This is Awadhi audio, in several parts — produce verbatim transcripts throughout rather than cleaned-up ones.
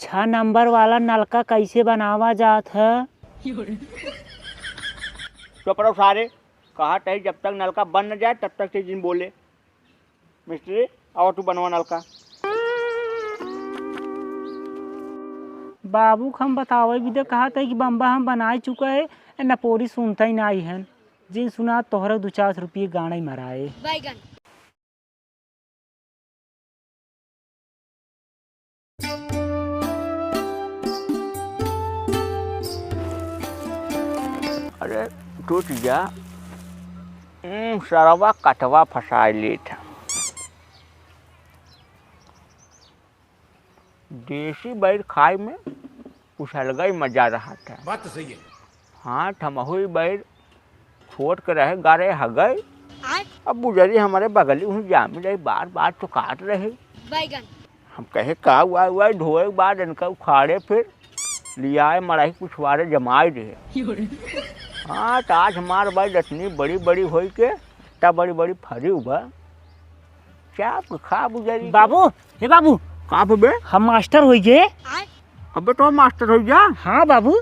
छह नंबर वाला नलका कैसे बनावा जात है? चुप रहो सारे, कहा तही जब तक नलका बन न जाए तब तक से जिन बोले। मिस्त्री, आवा तू बनवा नलका। बाबू क हम बतावे भी दे, कहा तही कि बम्बा हम बनाए चुका है, नपोरी सुनता ही नाई है। जिन सुना तोहरा दो चार रुपये गाना ही मराए। बैगन। अरे, टूट जा। हम्म, सरवा कटवा फंसाए लेत है। देसी बैर खाए में कुछ अलग ही मजा रहत है। बात तो सही है। हाँ, ठमहुई बैर छोट के रहे, गारे हगई। आय। अब बुजरी हमरे बगली हुई जामी रही, बार बार चुकात रही। बैगन। हम कहे, "का हुआ, हुआ?" धोए के बाद इनका उखाड़े, फिर लियाए मड़ाही कुछ वारे जमाए रहे। हाँ, तो आज हमार बैर इतनी बड़ी बड़ी होई के, इतना बड़ी बड़ी फरी हुआ। चाप के खा बुजरी के। बाबू, हे बाबू। का बे? हम मास्टर होई गए। अबे तो मास्टर हो जा। हाँ बाबू।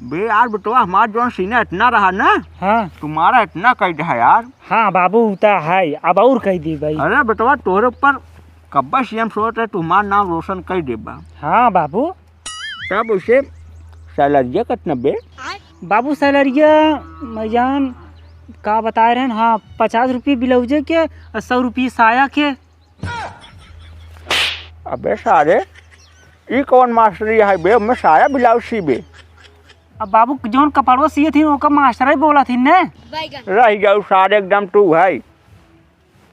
बे यार बेटवा, हमार जौन सीना इतना रहा ना, हाँ। तुम्हारा इतना कह दे यार। हाँ बाबू, उ त है, अब और कह दी भाई। अरे बेटवा, तोहरे ऊपर कब्बा सीएम सोच है, तुम्हार नाम रोशन कर देबा। हाँ बाबू। तब उसे सैलरिया कितना बे? बाबू सैलरिया, मैं जान का बताए रहन, हाँ, पचास रुपये ब्लाउजे के और सौ रुपये साया के। अबे सारे, ई कौन मास्टरी है बे? मैं साया ब्लाउज सीबे। अब बाबू, जौन कपड़वा सिए थी, ओका मास्टर ही बोला थी ने। रह जाऊ सारे, एकदम तू है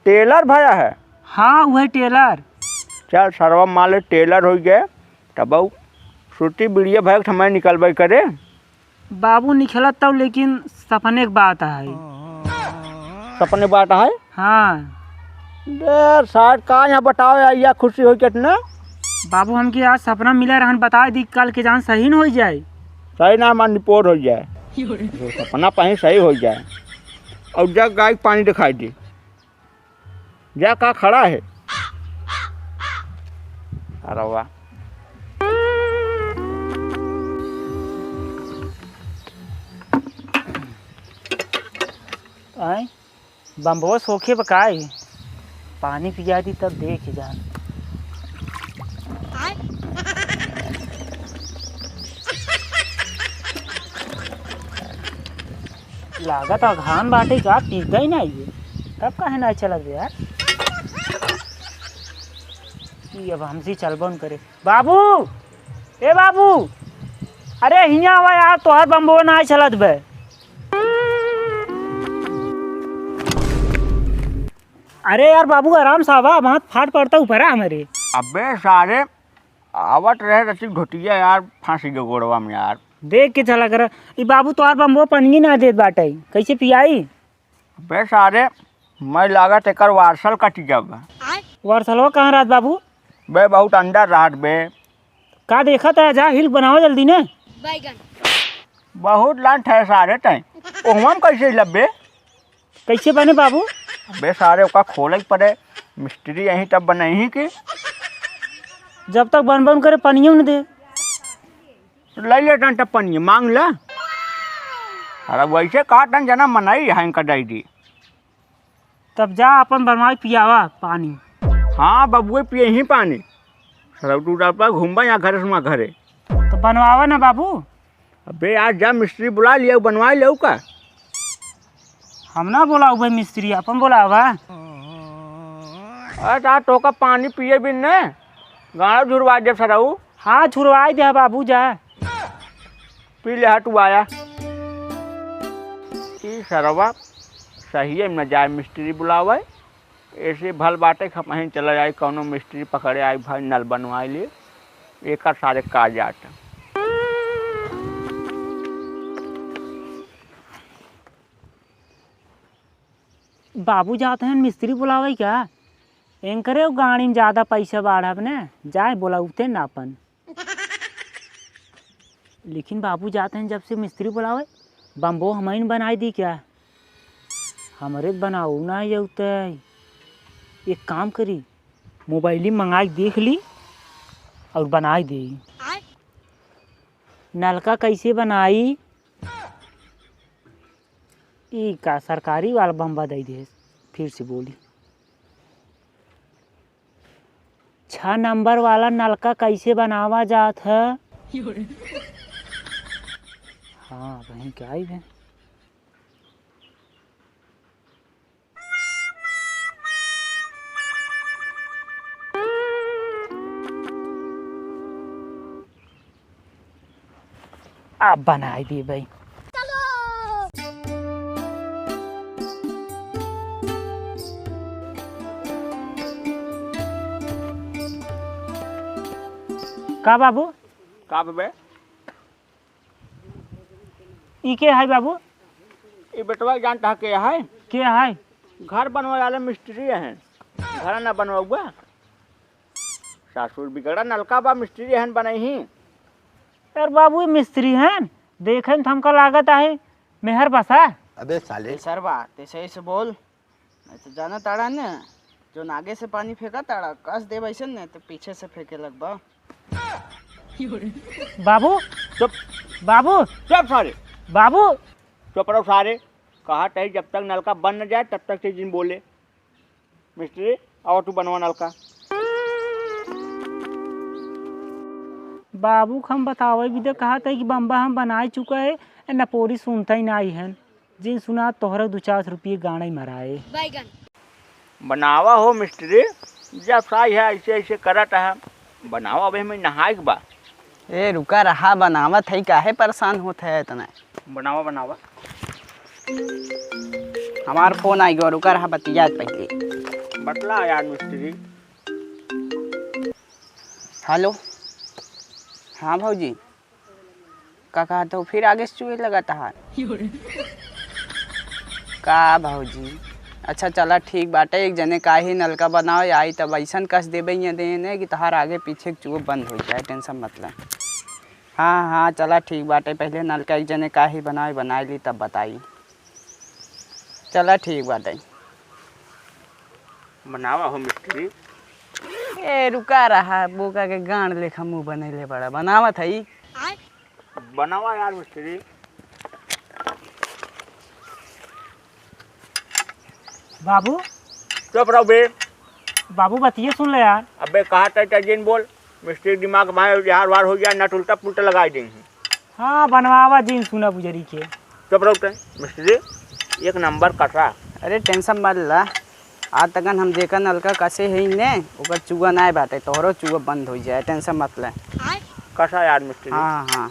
टेलर भया है। हाँ, वही टेलर। चल सरवा, मान ले टेलर हो गए, तब सूती बीड़िया भैग समय निकलबे करे। बाबू निकलत तब, लेकिन सपने के बात है। सपने बात है? हाँ। बे सार, का यहाँ बताओ यार, या खुशी होई कितना? बाबू, हमके आज सपना मिला रहन, बताए दी, कल के जान सही न होई जाए। सही ना, हमार निपोर होई जाए। तो सपना पहीं सही होई जाए। और जग गाय के पानी दिखाई दी। जा, का खड़ा है? अरे वाह। आय, बम्बवा सोखे बकाई, पानी पिया दी तब देख जान। लागत अघान बाटे का, टीका ही ना आइए, तब काहे ना चलत बे यार? ई अब हमसे चलबो न करे। बाबू, ए बाबू, अरे हियाँ आवा यार, तोहर बम्बो ना चलत बे। अरे यार बाबू, आराम से आवा, अब हाथ फाट पड़ता ऊपर आ हमरे। अबे सारे, आवत रहे रसिक घोटिया यार, फांसी के गोड़वा में यार। देख के चला कर। ई बाबू तोहार बम्बो पनिये ना देत बाटे, कैसे पियाई? बे सारे, मैं लागत एकर वारसल कट जाब। वारसलवा कहाँ रहत बाबू? बे बहुत अंदर रहत बे। का देखत है, जा हिल बनावा जल्दी ने। बहुत लांठ है सारे तैं, ओहमा में कैसे लब्बे? कैसे बने बाबू? अबे सारे, ओका खोले के पड़े, मिस्त्री यहीं तब बनइही की। जब तक बन बन करे, पनियो न दे। ले ले डंटा पनिये, मांग ले। अरे वैसे कहा तन जना मनई है इनका डायरी। तब जा अपन बनवाई पियावा पानी। हाँ बबुए, पियही पानी। सरऊ तू डरपा घूमबा यहाँ घरे से वहाँ घरे। तो बनवावा ना बाबू। अबे यार, जा मिस्त्री बुला लिया, बनवा ले का। हम ना बोलाऊ भाई मिस्त्री, अपन बोलावा। अरे ता तोका पानी पिए बिन ने गाड़ा झुरवा दे सरऊ। हाँ, झुरवाई दे बाबू, जा। पी ले हटू आया। ई सरवा सही में न जाए मिस्त्री बुलावे। ऐसे भल बाटे कि हमहीं चला जाई, कौनो मिस्त्री पकड़े आई, भाई नल बनवाई ले, एकर सारे का जात। बाबू जात हैं मिस्त्री बुलावे का? एनकरे गाड़ी में ज्यादा पैसा बाढ़ब ने, जाए बोलाउते ना अपन। लेकिन बाबू जात हैं जब से मिस्त्री बुलावे, बम्बो हमइन बनाई दी क्या? हमरे त बनाऊ ना अउते। एक काम करी, मोबाइल मंगाई देख ली और बनाई दे। नलका कैसे बनाई? ई का सरकारी वाला बम्बा दे दे, फिर से बोली। छह नंबर वाला नलका कैसे बनावा जात है? हाँ, वहीं के आई है। अब बनाई देबे। का बाबू? का बे? ई के है बाबू? ई बेटवा जानत ह के है? के है? घर बनवावे वाला मिस्त्री है। घर ना बनवाउबा। सासुर बिगड़ा नलका बा, मिस्त्री हन बनइही। यार बाबू, ई मिस्त्री हन, देखे में तो हमका लागत आहे मेहर बसा। अबे साले। ए सरवा, ते सही से बोल, नहीं तो जाना ताड़ा न, जो नागे से पानी फेंका ताड़ा, कस दे वैसे न, तो पीछे से फेंके लगबा। बाबू। चुप। बाबू। चुप सारे। बाबू। चुप रहो सारे। कहा तही जब तक नलका बन न जाए तब तक से जिन बोले। मिस्त्री, आवा तू बनवा नलका। बाबू क हम बतावे बिदे कहा तही कि बम्बा हम बनाए चुका है, ए नपोरी सुनता ही नाई है। जिन सुना तोहरा दो चार रुपये गाना ही मराए। बनावा हो मिस्त्री, जब साई है ऐसे ऐसे करत है, बनावा, अबे हमें नहाए के बा। ए रुका रहा, बनावत है, काहे परेशान होत है इतना? बनावा, बनावा। हमार फोन आई गो, रुका रहा, बतियात पहले। बतला यार मिस्त्री। हेलो, हाँ भौजी, का कहत हो? फिर आगे से चुए लगत है। का भौजी? अच्छा चला ठीक बाटे, एक जने का ही नलका बनावे आई तब ऐसन कस देबे ये देने कि तहार आगे पीछे के चुए बंद हो जाए, टेंशन मत ले। हाँ हाँ चला ठीक बाटे, पहले नलका एक जने का ही बनावे, बनाए ली तब बताई। चला ठीक बाटे। बनावा हो मिस्त्री। ए रुका रहा, बोका के गांड लेखा मुंह बनैले बड़ा, बनावत है। बनावा यार मिस्त्री। बाबू। चुप रहो बे। बाबू बतिये सुन ले यार। अबे कहा तय तय जिन बोल, मिस्त्री दिमाग भाई जहार वार हो गया, नट उल्टा पुल्टा लगाई देंगे। हाँ बनवावा जिन सुना बुजरी के। चुप रहो तय मिस्त्री, एक नंबर कसा। अरे टेंशन मत ला, आज तकन हम जेकर नलका कसे है ने, ओकर चुआ नाय बाटे, तोहरो चुआ बंद हो जाए, टेंशन मत ले। कसा यार मिस्त्री। हाँ हाँ।